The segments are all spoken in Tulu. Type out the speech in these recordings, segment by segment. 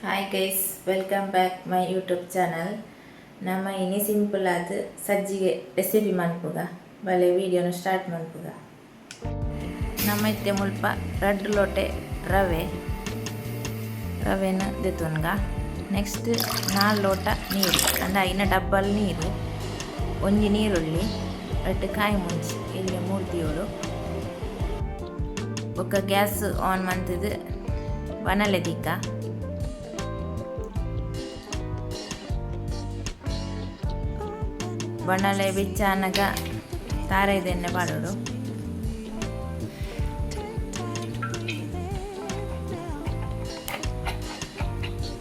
Hi guys, welcome back my YouTube channel. ನಮ್ಮ ಇನಿ ಸಿಂಪಲ್ ಆದ್ ಸಜ್ಜಿಗೆ ರೆಸಿಪಿ ಮನ್ಪುಗ. ಬಲೆ, ವಿಡಿಯೋನ ಸ್ಟಾರ್ಟ್ ಮನ್ಪುಗ. ನಮ್ಮ ಇತ್ತೆ ಮುಲ್ಪ ರಡ್ಡ್ ಲೋಟೆ ರವೆ, ರವೆನ ದೆತೊನ್ಗ. ನೆಕ್ಸ್ಟ್ ನಾಲ್ ಲೋಟ ನೀರು, ಅಂಡ ಐನ ಡಬ್ಬಲ್ ನೀರು. ಒಂಜಿ ನೀರುಳ್ಳಿ, ರಡ್ಡ್ ಕಾಯಿ ಮುಂಚಿ ಎಲ್ಯ ಮೂರ್ದಿಯೋಡು. ಬೊಕ್ಕ ಗ್ಯಾಸ್ ಆನ್ ಮಂತುದು ಬನಲೆ ದೀಕ. ಬಣಲೆ ಬೆಚ್ಚ ಆನಗ ತಾರಾಯಿದ ಎಣ್ಣೆ ಪಾಡೊಡು.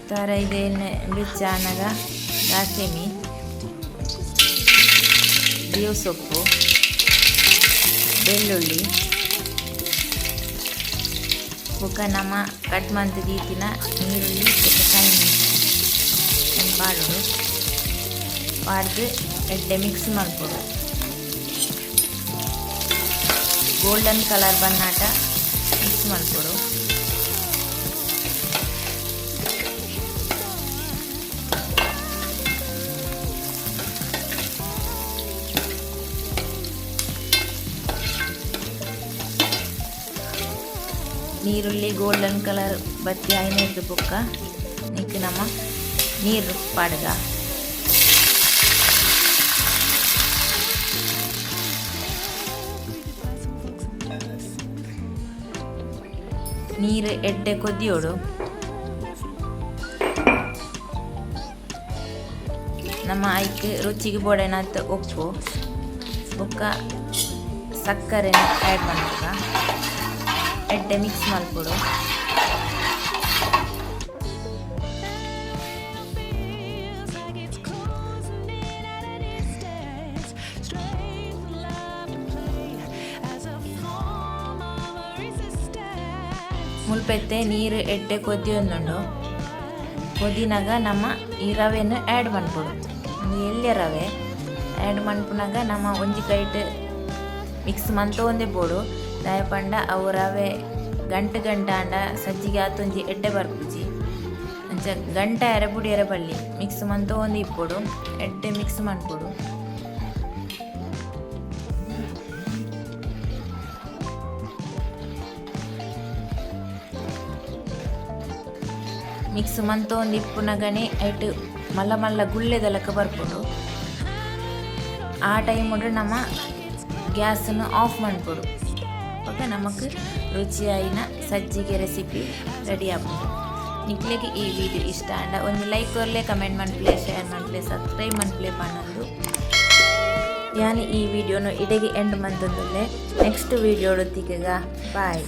ತಾರಾಯಿದ ಎಣ್ಣೆ ಬೆಚ್ಚ ಆನಗ ದಾಸೆಮಿ, ಬೇವು ಸೊಪ್ಪು, ಬೆಳ್ಳುಳ್ಳಿ, ಬೊಕ್ಕ ನಮ ಕಟ್ ಮಂತ್ ದೀತಿನ ನೀರುಳ್ಳಿ ಬೊಕ್ಕ ಕಾಯಿ ಮುಂಚಿ ಪಾಡೊಡು. ಪಾಡ್ದು ಎಡ್ಡೆ ಮಿಕ್ಸ್ ಮಲ್ಪೊಡು. ಗೋಲ್ಡನ್ ಕಲರ್ ಬನ್ನಾಟ ಮಿಕ್ಸ್ ಮಲ್ಪೊಡು. ನೀರುಳ್ಳಿ ಗೋಲ್ಡನ್ ಕಲರ್ ಬತ್ತಿ ಆಯಿನೆರ್ದ್ ಬೊಕ್ಕ ನೆಕ್ಕ್ ನಮ ನೀರ್ ಪಾಡುಗ. ನೀರ್ ಎಡ್ಡೆ ಕೊದಿಯೊಡು. ನಮ ಐಕ್ ರುಚಿಗ್ ಬೋಡಾಯಿನಾತ್ ಉಪ್ಪು ಬೊಕ್ಕ ಸಕ್ಕರೆನ್ ಆಡ್ ಮನ್ಪುಗ. ಎಡ್ಡೆ ಮಿಕ್ಸ್ ಮನ್ಪೊಡು. ಮುಲ್ಪ ಇತ್ತೆ ನೀರ್ ಎಡ್ಡೆ ಕೊದಿಯೊಂದುಂಡು. ಕೊದಿನಗ ನಮ ಈ ರವೆನ್ ಆಡ್ ಮನ್ಪೊಡು. ಉಂದು ಎಲ್ಯ ರವೆ. ಆಡ್ ಮನ್ಪುನಗ ನಮ ಒಂಜಿ ಕೈಟ್ ಮಿಕ್ಸ್ ಮಂತೊಂದೆ ಬೋಡು. ದಾಯೆ ಪಂಡ ಅವು ರವೆ ಗಂಟು ಗಂಟು ಆಂಡ ಸಜ್ಜಿಗೆ ಆತೊಂಜಿ ಎಡ್ಡೆ ಬರ್ಪುಜಿ. ಅಂಚ ಗಂಟೆ ಆಯೆರೆ ಬುಡಿಯೆರೆ ಬಲ್ಲಿ, ಮಿಕ್ಸ್ ಮಂತೊಂದು ಇಪ್ಪೊಡು, ಎಡ್ಡೆ ಮಿಕ್ಸ್ ಮನ್ಪೊಡು. ಮಿಕ್ಸ್ ಮಂತೊಂದು ಇಪ್ಪುನಗನೆ ಐಟ್ ಮಲ್ಲ ಮಲ್ಲ ಗುಳ್ಳೆದ ಲೆಕ್ಕ ಬರ್ಪುಂಡು. ಆ ಟೈಮುಡು ನಮ ಗ್ಯಾಸ್ನ್ ಆಫ್ ಮನ್ಪೊಡು. ಅಪಗ ನಮಕ್ ರುಚಿಯಾಯಿನ ಸಜ್ಜಿಗೆ ರೆಸಿಪಿ ರೆಡಿ ಆಪುಂಡು. ನಿಕ್ಲೆಗ್ ಈ ವಿಡಿಯೋ ಇಷ್ಟ ಆಂಡ ಒಂಜಿ ಲೈಕ್ ಕೊರ್ಲೆ, ಕಮೆಂಟ್ ಮನ್ಪುಲೆ, ಶೇರ್ ಮನ್ಪುಲೆ, ಸಬ್ಸ್ಕ್ರೈಬ್ ಮನ್ಪುಲೆ ಪನೊಂದು ಯಾನ್ ಈ ವಿಡಿಯೋನು ಇಡೆಗ್ ಎಂಡ್ ಮಂತೊಂದುಲ್ಲೆ. ನೆಕ್ಸ್ಟ್ ವಿಡಿಯೋಡು ತಿಕ್ಕುಗ. ಬಾಯ್.